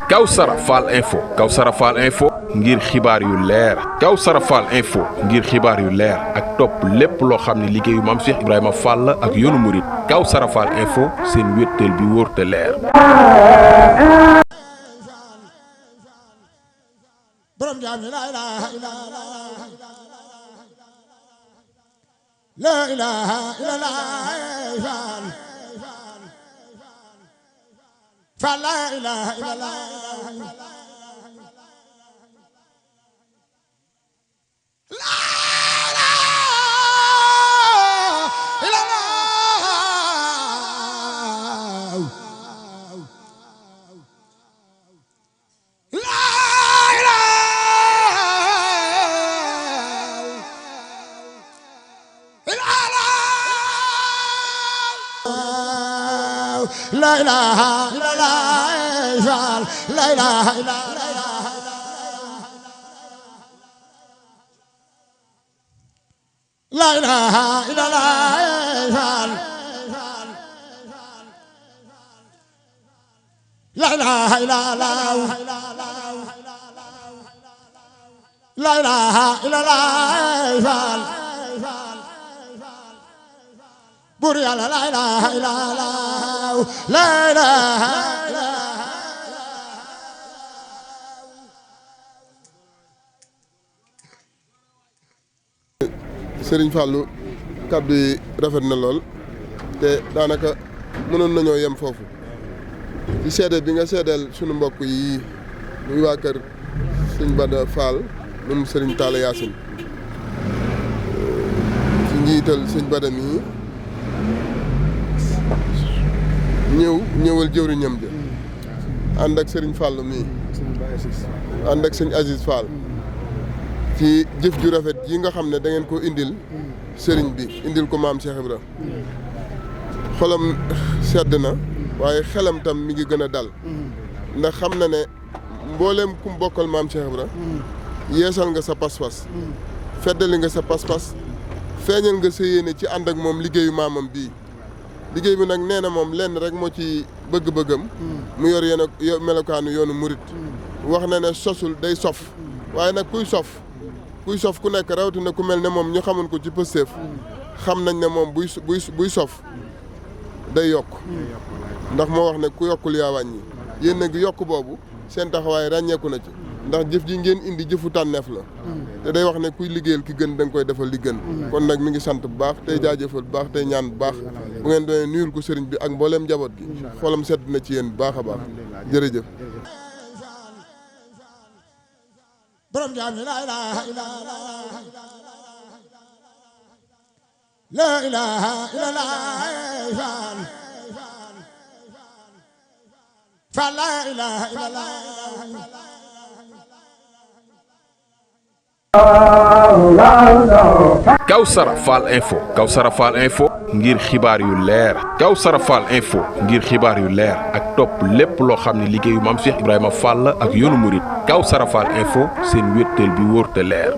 Kawsara Fall Info ngir xibaar yu leer Kawsara Fall Info ngir xibaar yu leer ak topp lépp loo xam ne liggéeyu Maam Cheikh Ibrahima Fall ak yoonu murit Kawsara Fall Info seen wéttal bi wóor te leer. borom jaam la ilaha illallah la ilaha illallah fa la ilaha illallah la ilaha illallah la ilaha illallah la ilaha illallah la ilaha illallah la ilaha illallah bur yàlla la ilaha illallah la ilaha Serigne Fallou kàddu yi rafet na lool te daanaka mënoon nañoo yem foofu ci seede bi nga seedeel sunu mbokk yi muy waa kër Serigne Bada Fall moom Serigne Talla Yacine ci njiital Serigne Bada mi ñëwal jëwriñam ja ànd ak Serigne Fall mii ànd ak Serigne Aziz Fall ci jëf ju rafet yi nga xam ne da ngeen ko indil sëriñ bi indil ko maam Cheikh Ibra xolam sedd na waaye xelam tam mi ngi gën a dal ndax xam na ne mbooleem kum bokkal maam Cheikh Ibra yeesal nga sa pas-pas feddali nga sa pas-pas feeñal nga sa yéene ci ànd ak moom liggéeyu maamam bii liggéey bi nag nee na moom lenn rek moo ci bëgg-bëggam mu yor melokaanu yoonu murit wax na ne sosul day sof waaye nag kuy sof ku nekk rawatina ku mel ne moom ñu xamoon ko ci Pastef xam nañ ne moom buy sof day yokk ndax moo wax ne ku yokkul yaa wàññi yéen nag yokk boobu seen taxawaay ràññeeku na ci ndax jëf ji ngeen indi jëfu tànneef la te day wax ne kuy liggéeyal ki gën da nga koy defal li gën kon nag mi ngi sant bu baax tey jaajëfal bu baax tey ñaan bu baax bu ngeen doonee nuyul ko sëriñ bi ak mbooleem njaboot gi xolam sedd na ci yéen bu baax a baax jërëjëf borom jaam la ilaha illallah la ilaha illallah fa la ilaha illallah Kawsara Fall Info ngir xibaar yu leer Kawsara Fall Info ngir xibaar yu leer ak topp lépp loo xam ne liggéeyu Maam Cheikh Ibrahima Fall ak yoonu murit Kawsara Fall Info seen wéttal bi wóor te leer